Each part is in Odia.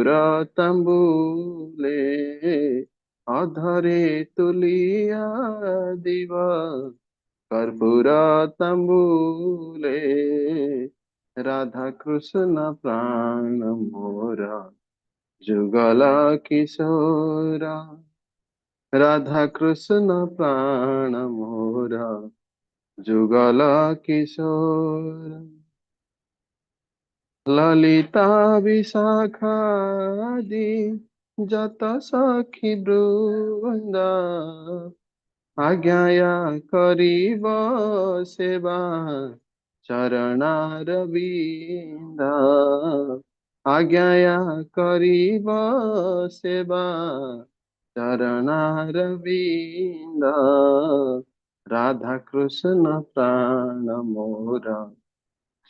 କର୍ପୂର ତାମ୍ବୁଲେ, ଅଧରେ ତୁଲିଆ ଦିବ କର୍ପୂର ତାମ୍ବୁଲେ। ରାଧା କୃଷ୍ଣ ପ୍ରାଣ ମୋରା, ଯୁଗଳ କିଶୋର। ରାଧା କୃଷ୍ଣ ପ୍ରାଣ ମୋରା, ଯୁଗଳ କିଶୋର। ଲଲିତା ବିଶାଖାଦି ଯତ ସଖୀ ବୃନ୍ଦ, ଆଜ୍ଞାୟା କରିବ ସେବା ଚରଣାରବିନ୍ଦ। ଆଜ୍ଞାୟା କରିବ ସେବା ଚରଣାରବିନ୍ଦ। ରାଧା କୃଷ୍ଣ ପ୍ରାଣ ମୋରା,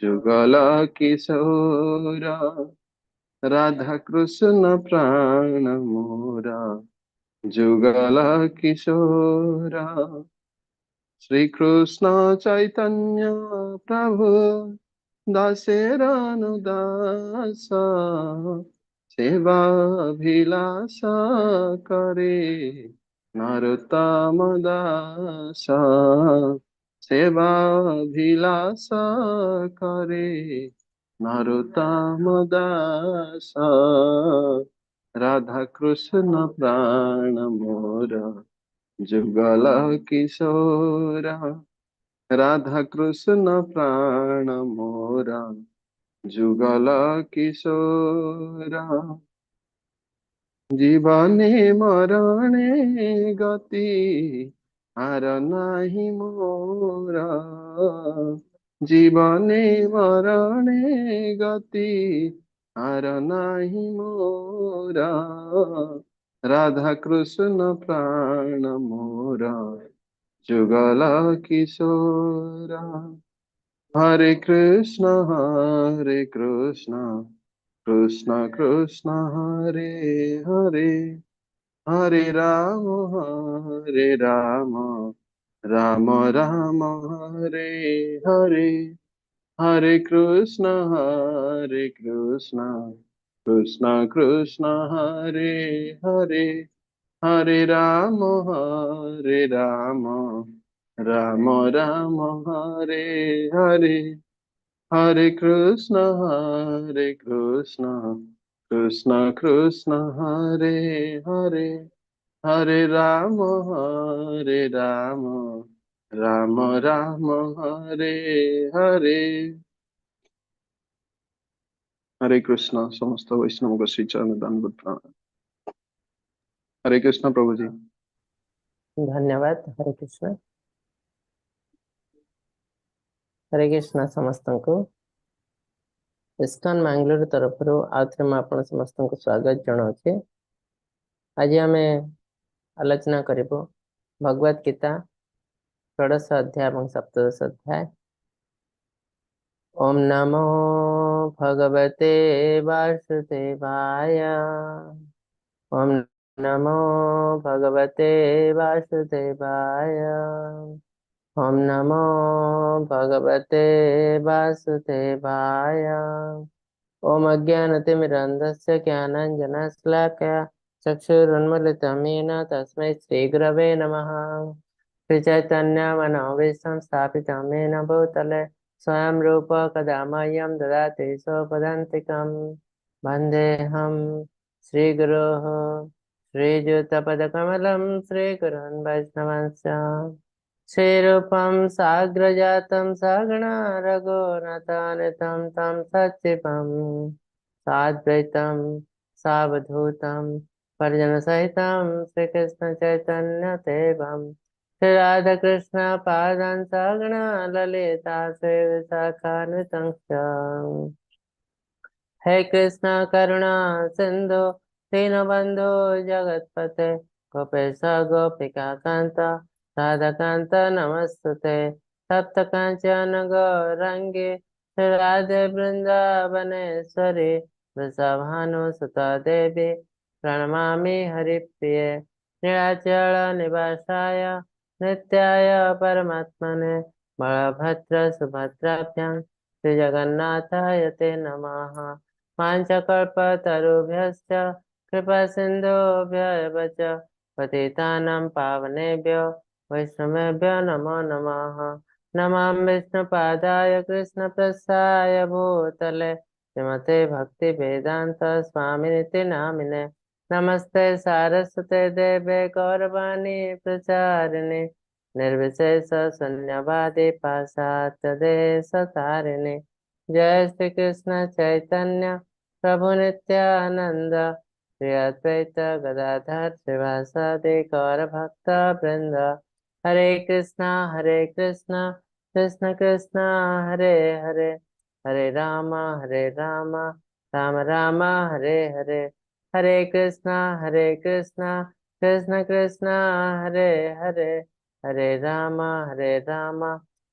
ଯୁଗଳ କିଶୋର। ରାଧା କୃଷ୍ଣ ପ୍ରାଣ ମୋରା, ଯୁଗଳ କିଶୋର। ଶ୍ରୀକୃଷ୍ଣ ଚୈତନ୍ୟ ପ୍ରଭୁ ଦାସେର ଅନୁଦାସ, ସେବାଭିଲାଷ କରେ ନରୋତ୍ତମ ଦାସ। ସେବାଭିଲାଷ କରେ ନରୋତ୍ତମ ଦାସ। ରାଧା କୃଷ୍ଣ ପ୍ରାଣ ମୋର, ଯୁଗଳ କିଶୋର। ରାଧା କୃଷ୍ଣ ପ୍ରାଣ ମୋର, ଯୁଗଳ କିଶୋର। ଜୀବନେ ମରଣେ ଗତି ଆର ନାହିଁ ମୋର। ଜୀବନେ ମରଣେ ଗତି ଆର ନାହିଁ ମୋର। ରାଧା କୃଷ୍ଣ ପ୍ରାଣ ମୋର, ଯୁଗଳ କିଶୋର। ହରେ କୃଷ୍ଣ ହରେ କୃଷ୍ଣ, କୃଷ୍ଣ କୃଷ୍ଣ ହରେ ହରେ, ହରେ ରାମ ହରେ ରାମ, ରାମ ରାମ ହରେ ହରେ। ହରେ କୃଷ୍ଣ ହରେ କୃଷ୍ଣ, କୃଷ୍ଣ କୃଷ୍ଣ ହରେ ହରେ, ହରେ ରାମ ହରେ ରାମ, ରାମ ରାମ ହରେ ହରେ। ହରେ କୃଷ୍ଣ ହରେ କୃଷ୍ଣ, କୃଷ୍ଣ କୃଷ୍ଣ ହରେ ହରେ, ହରେ ରାମ ହରେ ରାମ, ରାମ ରାମ ହରେ ହରେ। ହରେ କୃଷ୍ଣ। ସମସ୍ତ ବୈଷ୍ଣବଙ୍କ ଶ୍ରୀ ଚରଣ ଦଣ୍ଡବତ ପ୍ରଣାମ। ହରେ କୃଷ୍ଣ ପ୍ରଭୁଜୀ। ଧନ୍ୟବାଦ। ହରେ କୃଷ୍ଣ। ହରେ କୃଷ୍ଣ ସମସ୍ତଙ୍କୁ। ଇସ୍କନ ମାଙ୍ଗଲୋର ତରଫରୁ ଆଉଥରେ ମୁଁ ଆପଣ ସମସ୍ତଙ୍କୁ ସ୍ୱାଗତ ଜଣାଉଛି। ଆଜି ଆମେ ଆଲୋଚନା କରିବୁ ଭଗବତ ଗୀତା ଷୋଡ଼ଶ ଅଧ୍ୟାୟ ଏବଂ ସପ୍ତଦଶ ଅଧ୍ୟାୟ। ଓମ୍ ନମୋ ଭଗବତେ ବାସୁଦେବାୟ। ଓମ୍ ନମୋ ଭଗବତେ ବାସୁଦେବାୟ। ଓମ୍ ନମୋ ଭଗବତେ ବାସୁଦେବାୟ। ଓମ୍ ଅଜ୍ଞାନତିମିରାନ୍ଧସ୍ୟ ଜ୍ଞାନାଞ୍ଜନଶଲାକୟା ଚକ୍ଷୁରୁନ୍ମିଲିतं येन ତସ୍ମୈ ଶ୍ରୀଗୁରବେ ନମଃ। ଶ୍ରୀଚୈତନ୍ୟମନୋଭୀष्टं ସ୍ଥାପିतं येन ଭୂତଲେ ସ୍ୱୟଂ ରୂପ କदा ମह्यं ଦଦାति स्वपदान्तिकं। वन्देऽहं श्रीगुरोः श्रीयुतपदकमलं श्रीगुरून् वैष्णवांश्च। श्रीरूपं साग्रजातं सगणा रघुनाथान्वितं तं सचिवं साद्वैतं सावधूतं परिजनसहितं श्रीकृष्ण चैतन्य देवं श्री राधाकृष्ण पादान् सगणा ललिता श्रीविशाखान्वितं च। हे कृष्ण करुणा सिन्धु दीनबन्धो जगत्पते गोपेश गोपिका कान्त राधाकान्त नमस्तुते। तप्त काञ्चन गौरङ्गे राधे वृन्दावनेश्वरि वृषभानुसुता देवी प्रणमामि हरिप्रिये। नीलाचल निवासाय नित्याय परमात्मने बलभद्र सुभद्राभ्यां श्री जगन्नाथाय ते नमः। वाञ्छाकल्पतरुभ्यश्च कृपासिन्धुभ्य एव च पतितानां पावनेभ्यो वैष्णवेभ्यो नमो नमः। नमामि विष्णुपादाय कृष्णप्रसाय भूतले श्रीमते भक्ति वेदांत स्वामिनिति नामिने। नमस्ते सारस्वते देवे गौरवाणी प्रचारिणे निर्विशेष शून्यवादी पाश्चात्य देश तारिणे। जय श्री कृष्ण चैतन्य प्रभु नित्यानंद श्री अद्वैत गदाधर श्रीवासादि गौर भक्त वृंद। हरे कृष्णा कृष्ण कृष्ण हरे हरे, हरे राम राम राम हरे हरे। हरे कृष्णा कृष्ण कृष्ण हरे हरे, हरे राम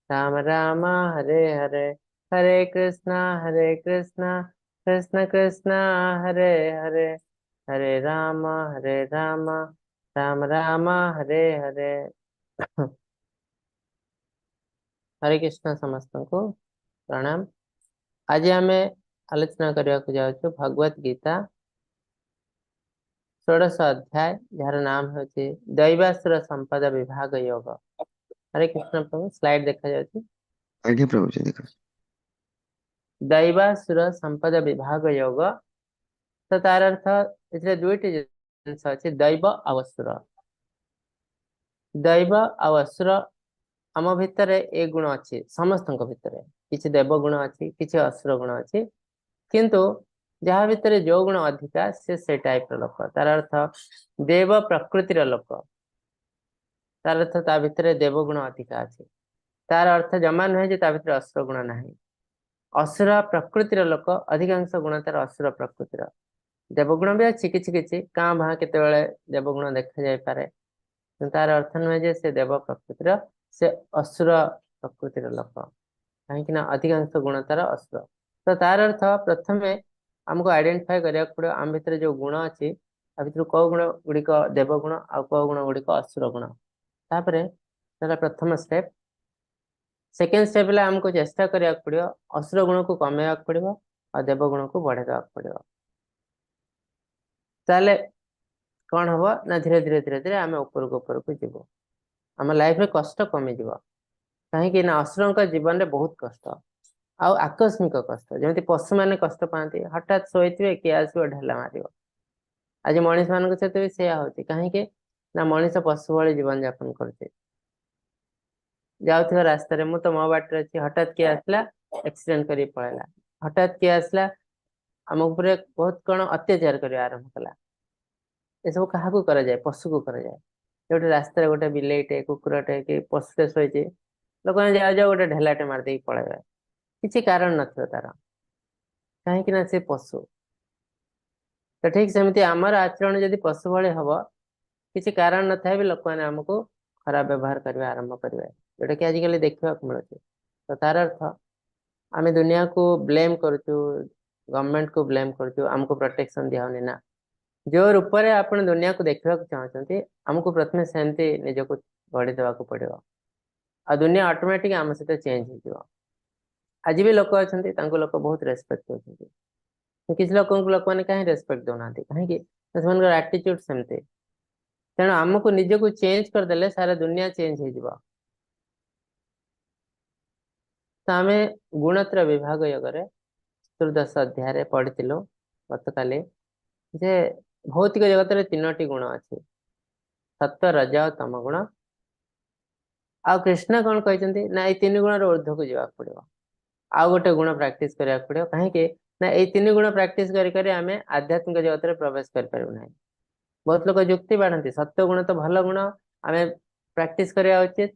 राम राम हरे हरे। हरे कृष्णा कृष्ण कृष्ण हरे हरे, हरे राम राम राम हरे हरे। हरे कृष्ण समस्त को प्रणाम। आज आम आलोचना करने को जाऊँ भगवत गीता षोडश अध्याय, जार नाम होची दैवासुर संपद विभाग योग। हरे कृष्ण प्रभु, स्लाइड देखा जाଉଛି। ଆଜ୍ଞା ପ୍ରଭୁଜୀ ଦେଖ। दैवासुर संपद विभाग योग ତ ତାର ଅର୍ଥ ଏଥିରେ ଦୁଇଟି ଜିନିଷ ଅଛି, ଦୈବ ଆଉ ଅସୁର। ଦୈବ ଆଉ ଅସୁର ଆମ ଭିତରେ ଏ ଗୁଣ ଅଛି, ସମସ୍ତଙ୍କ ଭିତରେ କିଛି ଦେବ ଗୁଣ ଅଛି, କିଛି ଅସୁର ଗୁଣ ଅଛି, କିନ୍ତୁ ଯାହା ଭିତରେ ଯୋଉ ଗୁଣ ଅଧିକା ସେ ସେ ଟାଇପ ର ଲୋକ। ତାର ଅର୍ଥ ଦେବ ପ୍ରକୃତିର ଲୋକ, ତାର ଅର୍ଥ ତା ଭିତରେ ଦେବ ଗୁଣ ଅଧିକା ଅଛି। ତାର ଅର୍ଥ ଜମା ନୁହେଁ ଯେ ତା ଭିତରେ ଅସୁର ଗୁଣ ନାହିଁ। ଅସୁର ପ୍ରକୃତିର ଲୋକ ଅଧିକାଂଶ ଗୁଣ ତାର ଅସୁର ପ୍ରକୃତିର। ଦେବଗୁଣ ବି ଅଛି କିଛି କିଛି, କାଁ ଭାଁ କେତେବେଳେ ଦେବଗୁଣ ଦେଖାଯାଇପାରେ, କିନ୍ତୁ ତାର ଅର୍ଥ ନୁହେଁ ଯେ ସେ ଦେବ ପ୍ରକୃତିର, ସେ ଅସୁର ପ୍ରକୃତିର ଲୋକ, କାହିଁକି ନା ଅଧିକାଂଶ ଗୁଣ ତାର ଅସୁର। ତ ତାର ଅର୍ଥ ପ୍ରଥମେ ଆମକୁ ଆଇଡେଣ୍ଟିଫାଏ କରିବାକୁ ପଡିବ ଆମ ଭିତରେ ଯୋଉ ଗୁଣ ଅଛି ତା ଭିତରୁ କୋଉ ଗୁଣ ଗୁଡିକ ଦେବଗୁଣ ଆଉ କୋଉ ଗୁଣ ଗୁଡିକ ଅସୁର ଗୁଣ। ତାପରେ ହେଲା ପ୍ରଥମ ଷ୍ଟେପ। ସେକେଣ୍ଡ ଷ୍ଟେପ ହେଲା ଆମକୁ ଚେଷ୍ଟା କରିବାକୁ ପଡିବ ଅସୁର ଗୁଣକୁ କମେଇବାକୁ ପଡିବ ଆଉ ଦେବଗୁଣକୁ ବଢେଇ ଦେବାକୁ ପଡିବ। ତାହେଲେ କଣ ହବ ନା ଧୀରେ ଧୀରେ ଧୀରେ ଧୀରେ ଆମେ ଉପରକୁ ଉପରକୁ ଯିବୁ, ଆମ ଲାଇଫରେ କଷ୍ଟ କମିଯିବ। କାହିଁକି ନା ଅସୁରଙ୍କ ଜୀବନରେ ବହୁତ କଷ୍ଟ ଆଉ ଆକସ୍ମିକ କଷ୍ଟ, ଯେମିତି ପଶୁମାନେ କଷ୍ଟ ପାଆନ୍ତି, ହଠାତ୍ ଶୋଇଥିବେ କିଏ ଆସିବ ଢେଲା ମାରିବ। ଆଜି ମଣିଷ ମାନଙ୍କ ସହିତ ବି ସେଇଆ ହଉଛି। କାହିଁକି ନା ମଣିଷ ପଶୁ ଭଳି ଜୀବନ ଯାପନ କରୁଛି। ଯାଉଥିବା ରାସ୍ତାରେ ମୁଁ ତ ମୋ ବାଟରେ ଅଛି, ହଠାତ୍ କିଏ ଆସିଲା ଆକ୍ସିଡେଣ୍ଟ କରିକି ପଳେଇଲା, ହଠାତ୍ କିଏ ଆସିଲା ଆମ ଉପରେ ବହୁତ କଣ ଅତ୍ୟାଚାର କରିବା ଆରମ୍ଭ କଲା। ଏସବୁ କାହାକୁ କରାଯାଏ? ପଶୁକୁ କରାଯାଏ। ଯୋଉଠି ରାସ୍ତାରେ ଗୋଟେ ବିଲେଇଟେ, କୁକୁରଟେ କି ପଶୁଟେ ଶୋଇଛି, ଲୋକମାନେ ଯାଉ ଯାଉ ଗୋଟେ ଢେଲାଟେ ମାରିଦେଇକି ପଳେଇବେ, କିଛି କାରଣ ନଥିବ ତାର, କାହିଁକି ନା ସେ ପଶୁ। ତ ଠିକ ସେମିତି ଆମର ଆଚରଣ ଯଦି ପଶୁ ଭଳି ହବ, କିଛି କାରଣ ନଥାଏ ବି ଲୋକମାନେ ଆମକୁ ଖରାପ ବ୍ୟବହାର କରିବା ଆରମ୍ଭ କରିବେ, ଯୋଉଟା କି ଆଜିକାଲି ଦେଖିବାକୁ ମିଳୁଛି। ତ ତାର ଅର୍ଥ ଆମେ ଦୁନିଆକୁ ବ୍ଲେମ କରୁଛୁ, ଗଭର୍ଣମେଣ୍ଟକୁ ବ୍ଲେମ କରୁଛୁ, ଆମକୁ ପ୍ରୋଟେକ୍ସନ ଦିଆହଉନି। ନା, ଯୋଉ ରୂପରେ ଆପଣ ଦୁନିଆକୁ ଦେଖିବାକୁ ଚାହୁଁଛନ୍ତି ଆମକୁ ପ୍ରଥମେ ସେମିତି ନିଜକୁ ଗଢି ଦେବାକୁ ପଡିବ, ଆଉ ଦୁନିଆ ଅଟୋମେଟିକ ଆମ ସହିତ ଚେଞ୍ଜ ହେଇଯିବ। ଆଜି ବି ଲୋକ ଅଛନ୍ତି ତାଙ୍କୁ ଲୋକ ବହୁତ ରେସପେକ୍ଟ ଦଉଛନ୍ତି, କିଛି ଲୋକଙ୍କୁ ଲୋକମାନେ କାହିଁ ରେସପେକ୍ଟ ଦଉନାହାନ୍ତି? କାହିଁକି ନା ସେମାନଙ୍କର ଆଟିଚ୍ୟୁଡ ସେମିତି। ତେଣୁ ଆମକୁ ନିଜକୁ ଚେଞ୍ଜ କରିଦେଲେ ସାରା ଦୁନିଆ ଚେଞ୍ଜ ହେଇଯିବ। ତ ଆମେ ଗୁଣତ୍ର ବିଭାଗ ଯୋଗରେ ଚତୁର୍ଦ୍ଦଶ ଅଧ୍ୟାୟରେ ପଢିଥିଲୁ ଗତକାଲି ଯେ ଭୌତିକ ଜଗତରେ ତିନୋଟି ଗୁଣ ଅଛି, ସତ୍ୱ, ରଜ ଆଉ ତମ ଗୁଣ। ଆଉ କୃଷ୍ଣ କଣ କହିଛନ୍ତି ନା ଏଇ ତିନି ଗୁଣର ଉର୍ଦ୍ଧ୍ୱକୁ ଯିବାକୁ ପଡିବ, ଆଉ ଗୋଟେ ଗୁଣ ପ୍ରାକ୍ଟିସ କରିବାକୁ ପଡିବ। କାହିଁକି ନା ଏଇ ତିନି ଗୁଣ ପ୍ରାକ୍ଟିସ କରି କରି ଆମେ ଆଧ୍ୟାତ୍ମିକ ଜଗତରେ ପ୍ରବେଶ କରିପାରିବୁ ନାହିଁ। ବହୁତ ଲୋକ ଯୁକ୍ତି ବାଢନ୍ତି ସତ୍ୟ ଗୁଣ ତ ଭଲ ଗୁଣ, ଆମେ ପ୍ରାକ୍ଟିସ କରିବା ଉଚିତ,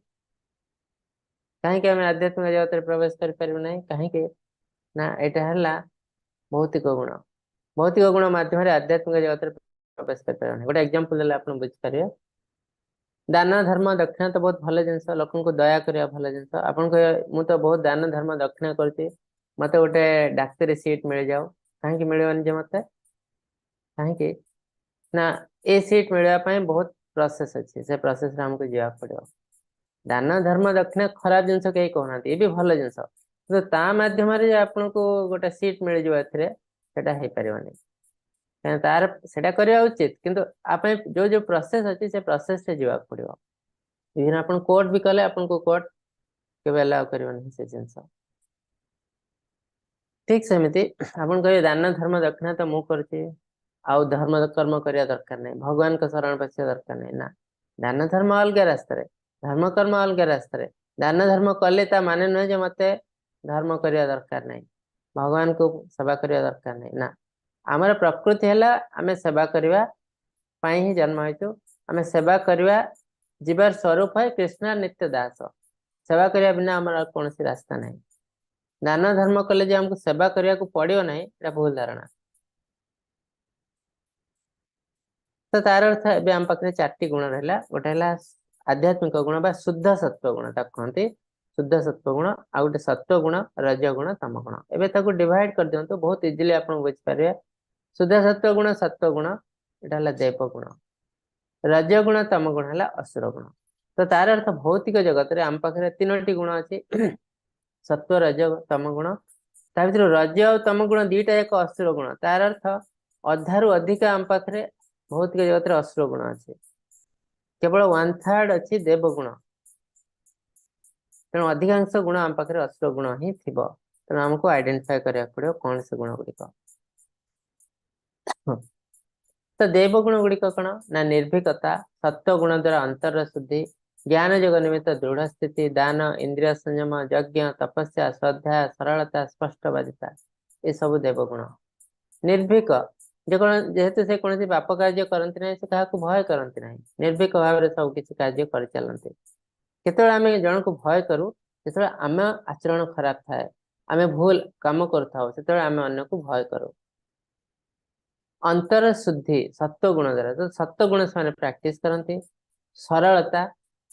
କାହିଁକି ଆମେ ଆଧ୍ୟାତ୍ମିକ ଜଗତରେ ପ୍ରବେଶ କରିପାରିବୁ ନାହିଁ? କାହିଁକି ନା ଏଇଟା ହେଲା ଭୌତିକ ଗୁଣ। ଭୌତିକ ଗୁଣ ମାଧ୍ୟମରେ ଆଧ୍ୟାତ୍ମିକ ଜଗତରେ ପ୍ରବେଶ କରିପାରିବ ନାହିଁ। ଗୋଟେ ଏକ୍ଜାମ୍ପଲ ଦେଲେ ଆପଣ ବୁଝିପାରିବେ। ଦାନ ଧର୍ମ ଦକ୍ଷିଣା ତ ବହୁତ ଭଲ ଜିନିଷ, ଲୋକଙ୍କୁ ଦୟା କରିବା ଭଲ ଜିନିଷ। ଆପଣ କହିବେ ମୁଁ ତ ବହୁତ ଦାନ ଧର୍ମ ଦକ୍ଷିଣା କରୁଛି, ମତେ ଗୋଟେ ଡାକ୍ତରୀ ସିଟ୍ ମିଳିଯାଉ। କାହିଁକି ମିଳିବନି ଯେ ମତେ? କାହିଁକି ନା ଏ ସିଟ୍ ମିଳିବା ପାଇଁ ବହୁତ ପ୍ରୋସେସ ଅଛି, ସେ ପ୍ରୋସେସରେ ଆମକୁ ଯିବାକୁ ପଡିବ। ଦାନ ଧର୍ମ ଦକ୍ଷିଣା ଖରାପ ଜିନିଷ କେହି କହୁନାହାନ୍ତି, ଏ ବି ଭଲ ଜିନିଷ, କିନ୍ତୁ ତା ମାଧ୍ୟମରେ ଯେ ଆପଣଙ୍କୁ ଗୋଟେ ସିଟ୍ ମିଳିଯିବ ଏଥିରେ, ସେଟା ହେଇପାରିବନି। କାହିଁକିନା ତାର ସେଟା କରିବା ଉଚିତ, କିନ୍ତୁ ଆ ପାଇଁ ଯୋଉ ଯୋଉ ପ୍ରୋସେସ ଅଛି ସେ ପ୍ରୋସେସରେ ଯିବାକୁ ପଡିବ। ଇଭିନ୍ ଆପଣ କୋର୍ଟ ବି କଲେ ଆପଣଙ୍କୁ କୋର୍ଟ କେବେ ଆଲାଉ କରିବ ନାହିଁ ସେ ଜିନିଷ। ଠିକ ସେମିତି ଆପଣ କହିବେ ଦାନ ଧର୍ମ ଦକ୍ଷିଣା ତ ମୁଁ କରୁଛି, ଆଉ ଧର୍ମ କର୍ମ କରିବା ଦରକାର ନାହିଁ, ଭଗବାନଙ୍କ ଶରଣ ପଶିବା ଦରକାର ନାହିଁ। ନା, ଦାନ ଧର୍ମ ଅଲଗା ରାସ୍ତାରେ, ଧର୍ମ କର୍ମ ଅଲଗା ରାସ୍ତାରେ। ଦାନ ଧର୍ମ କଲେ ତା ମାନେ ନୁହେଁ ଯେ ମତେ ଧର୍ମ କରିବା ଦରକାର ନାହିଁ, ଭଗବାନଙ୍କୁ ସେବା କରିବା ଦରକାର ନାହିଁ। ନା, ଆମର ପ୍ରକୃତି ହେଲା ଆମେ ସେବା କରିବା ପାଇଁ ହିଁ ଜନ୍ମ ହେଇଛୁ। ଆମେ ସେବା କରିବା ଯିବାର ସ୍ୱରୂପ ହେ କୃଷ୍ଣ ନିତ୍ୟ ଦାସ। ସେବା କରିବା ବିନା ଆମର ଆଉ କୌଣସି ରାସ୍ତା ନାହିଁ। ଦାନ ଧର୍ମ କଲେ ଯେ ଆମକୁ ସେବା କରିବାକୁ ପଡିବ ନାହିଁ, ଏଇଟା ଭୁଲ ଧାରଣା। ତ ତାର ଅର୍ଥ ଏବେ ଆମ ପାଖରେ ଚାରିଟି ଗୁଣ ରହିଲା। ଗୋଟେ ହେଲା ଆଧ୍ୟାତ୍ମିକ ଗୁଣ ବା ଶୁଦ୍ଧ ସତ୍ୱ ଗୁଣ, ତାକୁ କହନ୍ତି ଶୁଦ୍ଧ ସତ୍ୱ ଗୁଣ। ଆଉ ଗୋଟେ ସତ୍ୱ ଗୁଣ, ରଜ ଗୁଣ, ତମ ଗୁଣ। ଏବେ ତାକୁ ଡିଭାଇଡ କରିଦିଅନ୍ତୁ, ବହୁତ ଇଜିଲି ଆପଣ ବୁଝିପାରିବେ। ଶୁଦ୍ଧ ସତ୍ୱ ଗୁଣ, ସତ୍ୱ ଗୁଣ, ଏଇଟା ହେଲା ଦେବ ଗୁଣ। ରଜ ଗୁଣ, ତମ ଗୁଣ ହେଲା ଅସୁର ଗୁଣ। ତ ତାର ଅର୍ଥ ଭୌତିକ ଜଗତରେ ଆମ ପାଖରେ ତିନୋଟି ଗୁଣ ଅଛି, ସତ୍ୱ, ରଜ, ତମ ଗୁଣ। ତା ଭିତରୁ ରଜ ଆଉ ତମ ଗୁଣ ଦିଟା ଯାକ ଅସୁର ଗୁଣ। ତାର ଅର୍ଥ ଅଧାରୁ ଅଧିକ ଆମ ପାଖରେ ଭୌତିକ ଜଗତରେ ଅସୁର ଗୁଣ ଅଛି, କେବଳ 1/3 ଅଛି ଦେବ ଗୁଣ। ତେଣୁ ଅଧିକାଂଶ ଗୁଣ ଆମ ପାଖରେ ଅସୁର ଗୁଣ ହିଁ ଥିବ। ତେଣୁ ଆମକୁ ଆଇଡେଣ୍ଟିଫାଏ କରିବାକୁ ପଡିବ କଣ ସେ ଗୁଣ ଗୁଡିକ। ତ ଦେବ ଗୁଣ ଗୁଡିକ କଣ ନା ନିର୍ଭୀକତା, ସତ୍ୱ ଗୁଣ ଦ୍ୱାରା ଅନ୍ତରର ଶୁଦ୍ଧି, ଜ୍ଞାନ ଯୋଗ ନିମିତ୍ତ ଦୃଢ ସ୍ଥିତି, ଦାନ, ଇନ୍ଦ୍ରିୟ ସଂଯମ, ଯଜ୍ଞ, ତପସ୍ୟା, ସ୍ୱାଧ୍ୟାୟ, ସରଳତା, ସ୍ପଷ୍ଟବାଦିତା, ଏସବୁ ଦେବଗୁଣ। ନିର୍ଭୀକ, ଯେହେତୁ ସେ କୌଣସି ପାପ କାର୍ଯ୍ୟ କରନ୍ତି ନାହିଁ, ସେ କାହାକୁ ଭୟ କରନ୍ତି ନାହିଁ, ନିର୍ଭୀକ ଭାବରେ ସବୁ କିଛି କାର୍ଯ୍ୟ କରିଚାଲନ୍ତି। କେତେବେଳେ ଆମେ ଜଣକୁ ଭୟ କରୁ? ଯେତେବେଳେ ଆମ ଆଚରଣ ଖରାପ ଥାଏ, ଆମେ ଭୁଲ କାମ କରୁଥାଉ, ସେତେବେଳେ ଆମେ ଅନ୍ୟକୁ ଭୟ କରୁ। ଅନ୍ତର ଶୁଦ୍ଧି ସତ୍ୱ ଗୁଣ ଦ୍ୱାରା, ତ ସତ୍ୱ ଗୁଣ ସେମାନେ ପ୍ରାକ୍ଟିସ କରନ୍ତି। ସରଳତା,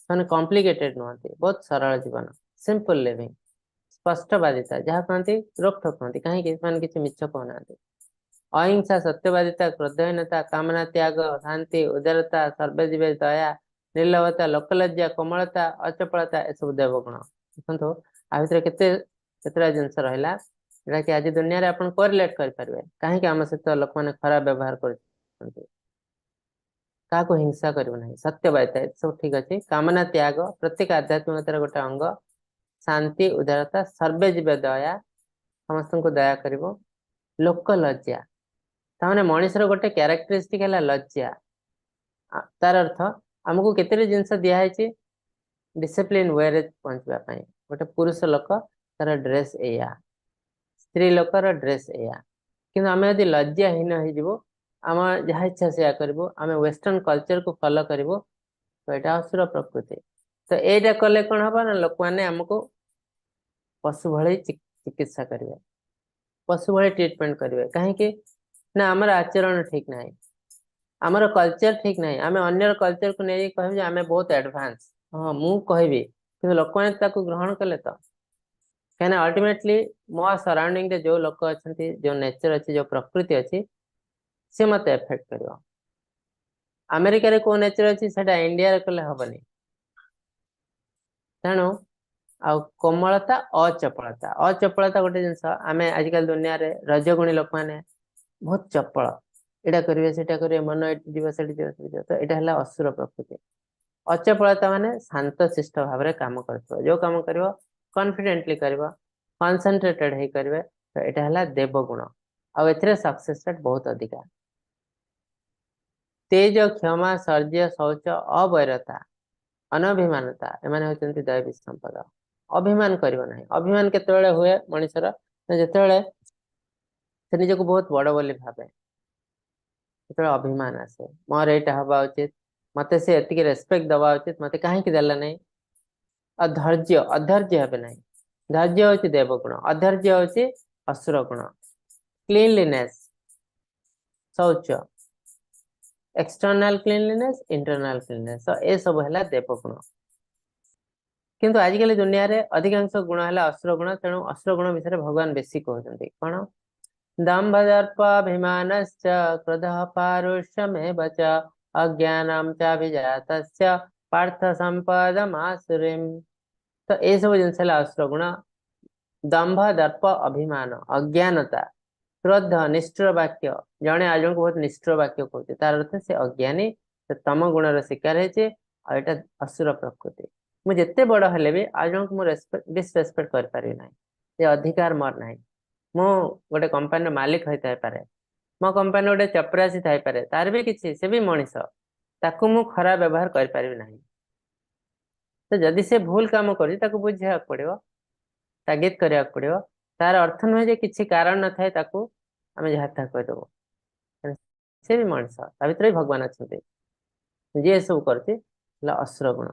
ସେମାନେ କମ୍ପ୍ଲିକେଟେଡ ନୁହନ୍ତି, ବହୁତ ସରଳ ଜୀବନ, ସିମ୍ପଲ ଲିଭିଂ। ସ୍ପଷ୍ଟବାଦିତା, ଯାହା କହନ୍ତି ରୋକଠୋକ କୁହନ୍ତି, କାହିଁକି ସେମାନେ କିଛି ମିଛ କହୁନାହାନ୍ତି। ଅହିଂସା, ସତ୍ୟବାଦିତା, କ୍ରୋଧହୀନତା, କାମନା ତ୍ୟାଗ, ଶାନ୍ତି, ଉଦାରତା, ସର୍ବଜୀବେ ଦୟା, ନିର୍ଲୋଭତା, ଲୋକଲଜ୍ଜା, କୋମଳତା, ଅଚପଳତା, ଏସବୁ ଦେବଗୁଣ। ଦେଖନ୍ତୁ ଆ ଭିତରେ କେତେଟା ଜିନିଷ ରହିଲା, ଯୋଉଟା କି ଆଜି ଦୁନିଆରେ ଆପଣ କୋରିଲେଟ କରିପାରିବେ। କାହିଁକି ଆମ ସହିତ ଲୋକମାନେ ଖରାପ ବ୍ୟବହାର କରୁଛନ୍ତି? କାହାକୁ ହିଂସା କରିବ ନାହିଁ, ସତ୍ୟବାଦିତା, ଏସବୁ ଠିକ ଅଛି। କାମନା ତ୍ୟାଗ ପ୍ରତ୍ୟେକ ଆଧ୍ୟାତ୍ମିକତାର ଗୋଟେ ଅଙ୍ଗ। ଶାନ୍ତି, ଉଦାରତା, ସର୍ବେ ଜୀବେ ଦୟା, ସମସ୍ତଙ୍କୁ ଦୟା କରିବ। ଲୋକ ଲଜ୍ଜା, ତାମାନେ ମଣିଷର ଗୋଟେ କ୍ୟାରେକ୍ଟରିଷ୍ଟିକ ହେଲା ଲଜ୍ଜା। ତାର ଅର୍ଥ ଆମକୁ କେତେଟି ଜିନିଷ ଦିଆହେଇଛି ଡିସିପ୍ଲିନ ୱେରେ ପହଞ୍ଚିବା ପାଇଁ। ଗୋଟେ ପୁରୁଷ ଲୋକ ତାର ଡ୍ରେସ ଏଇଆ, ସ୍ତ୍ରୀ ଲୋକର ଡ୍ରେସ ଏଇଆ। କିନ୍ତୁ ଆମେ ଯଦି ଲଜ୍ଜାହୀନ ହେଇଯିବୁ, ଆମ ଯାହା ଇଚ୍ଛା ସେଇଆ କରିବୁ, ଆମେ ୱେଷ୍ଟର୍ଣ୍ଣ କଲଚରକୁ ଫଲୋ କରିବୁ, ତ ଏଇଟା ଅସୁର ପ୍ରକୃତି। ତ ଏଇଟା କଲେ କଣ ହବ ନା ଲୋକମାନେ ଆମକୁ ପଶୁ ଭଳି ଚିକିତ୍ସା କରିବେ, ପଶୁ ଭଳି ଟ୍ରିଟମେଣ୍ଟ କରିବେ। କାହିଁକି ନା ଆମର ଆଚରଣ ଠିକ ନାହିଁ, ଆମର କଲଚର ଠିକ ନାହିଁ। ଆମେ ଅନ୍ୟର କଲଚରକୁ ନେଇ କହିବୁ ଯେ ଆମେ ବହୁତ ଆଡଭାନ୍ସ। ହଁ, ମୁଁ କହିବି, କିନ୍ତୁ ଲୋକମାନେ ତାକୁ ଗ୍ରହଣ କଲେ ତ। କାହିଁକିନା ଅଲ୍ଟିମେଟଲି ମୋ ସରାଉଣ୍ଡିଂରେ ଯୋଉ ଲୋକ ଅଛନ୍ତି, ଯୋଉ ନେଚର ଅଛି, ଯୋଉ ପ୍ରକୃତି ଅଛି, ସେ ମତେ ଏଫେକ୍ଟ କରିବ। ଆମେରିକାରେ କୋଉ ନେଚର ଅଛି ସେଟା ଇଣ୍ଡିଆରେ କଲେ ହବନି। ତେଣୁ ଆଉ କୋମଳତା, ଅଚପଳତା। ଅଚପଳତା ଗୋଟେ ଜିନିଷ, ଆମେ ଆଜିକାଲି ଦୁନିଆରେ ରଜଗୁଣୀ ଲୋକମାନେ ବହୁତ ଚପଳ, ଏଇଟା କରିବେ ସେଇଟା କରିବେ, ମନ ଏଠି ଯିବ ସେଠି ଯିବ ସେଠି ଯିବ। ତ ଏଇଟା ହେଲା ଅସୁର ପ୍ରକୃତି। ଅଚପଳତା ମାନେ ଶାନ୍ତଶିଷ୍ଟ ଭାବରେ କାମ କରୁଥିବ, ଯୋଉ କାମ କରିବ କନଫିଡେଣ୍ଟଲି କରିବ, କନସେନ୍ଟ୍ରେଟେଡ ହେଇ କରିବେ। ତ ଏଇଟା ହେଲା ଦେବଗୁଣ, ଆଉ ଏଥିରେ ସକ୍ସେସ ରେଟ୍ ବହୁତ ଅଧିକା। ତେଜ, କ୍ଷମା, ଶୌର୍ଯ୍ୟ, ଶୌଚ, ଅବୈରତା, ଅନଭିମାନତା, ଏମାନେ ହଉଛନ୍ତି ଦୈବୀ ସମ୍ପଦ। ଅଭିମାନ କରିବ ନାହିଁ। ଅଭିମାନ କେତେବେଳେ ହୁଏ ମଣିଷର? ଯେତେବେଳେ ସେ ନିଜକୁ ବହୁତ ବଡ ବୋଲି ଭାବେ, ସେତେବେଳେ ଅଭିମାନ ଆସେ। ମୋର ଏଇଟା ହବା ଉଚିତ, ମତେ ସେ ଏତିକି ରେସପେକ୍ଟ ଦବା ଉଚିତ, ମତେ କାହିଁକି ଦେଲା ନାହିଁ। ଆଉ ଧୈର୍ଯ୍ୟ, ଅଧୈର୍ଯ୍ୟ ହେବେ ନାହିଁ। ଧୈର୍ଯ୍ୟ ହଉଛି ଦେବଗୁଣ, ଅଧୈର୍ଯ୍ୟ ହଉଛି ଅସୁର ଗୁଣ। କ୍ଲିନଲିନେସ୍, ଶୌଚ, ଏକ୍ସଟର୍ନାଲ କ୍ଲିନଲିନେସ୍, ଇଣ୍ଟରନାଲ କ୍ଲିନଲିନେସ୍, ତ ଏସବୁ ହେଲା ଦେବଗୁଣ। କିନ୍ତୁ ଆଜିକାଲି ଦୁନିଆରେ ଅଧିକାଂଶ ଗୁଣ ହେଲା ଅସୁର ଗୁଣ। ତେଣୁ ଅସୁର ଗୁଣ ବିଷୟରେ ଭଗବାନ ବେଶୀ କହୁଛନ୍ତି। କଣ? ଦମ୍ଭ ଦର୍ପାଭିମାନଶ୍ଚ କ୍ରୋଧଃ ପାରୁଷ୍ୟମେବ ଚ ଅଜ୍ଞାନಂ ଚାଭିଜାତସ୍ୟ ପାର୍ଥ ସମ୍ପଦମ୍ ଆସୁରୀମ୍। ତ ଏସବୁ ଜିନିଷ ହେଲା ଅସୁର ଗୁଣ। ଦମ୍ଭ, ଦର୍ପ, ଅଭିମାନ, ଅଜ୍ଞାନତା, କ୍ରୋଧ, ନିଷ୍ଠୁର ବାକ୍ୟ। ଜଣେ ଆଉ ଜଣଙ୍କୁ ବହୁତ ନିଷ୍ଠୁର ବାକ୍ୟ କହୁଛି, ତାର ଅର୍ଥ ସେ ଅଜ୍ଞାନୀ, ସେ ତମ ଗୁଣର ଶିକାର ହେଇଛି, ଆଉ ଏଇଟା ଅସୁର ପ୍ରକୃତି। ମୁଁ ଯେତେ ବଡ ହେଲେ ବି ଆଉ ଜଣଙ୍କୁ ମୁଁ ଡିସରେସପେକ୍ଟ କରିପାରିବି ନାହିଁ, ସେ ଅଧିକାର ମୋର ନାହିଁ। ମୁଁ ଗୋଟେ କମ୍ପାନୀର ମାଲିକ ହେଇଥାଇପାରେ, ମୋ କମ୍ପାନୀର ଗୋଟେ ଚପରାସି ଥାଇପାରେ, ତାର ବି କିଛି, ସେ ବି ମଣିଷ, ତାକୁ ମୁଁ ଖରାପ ବ୍ୟବହାର କରିପାରିବି ନାହିଁ। ତ ଯଦି ସେ ଭୁଲ କାମ କରୁଛି ତାକୁ ବୁଝେଇବାକୁ ପଡିବ, ତାଗିଦ କରିବାକୁ ପଡିବ। ତାର ଅର୍ଥ ନୁହେଁ ଯେ କିଛି କାରଣ ନଥାଏ ତାକୁ ଆମେ ଯାହା ତାହା କହିଦେବୁ। ସେ ବି ମଣିଷ, ତା ଭିତରେ ବି ଭଗବାନ ଅଛନ୍ତି। ଯିଏ ଏସବୁ କରୁଛି ହେଲା ଅସୁର ଗୁଣ।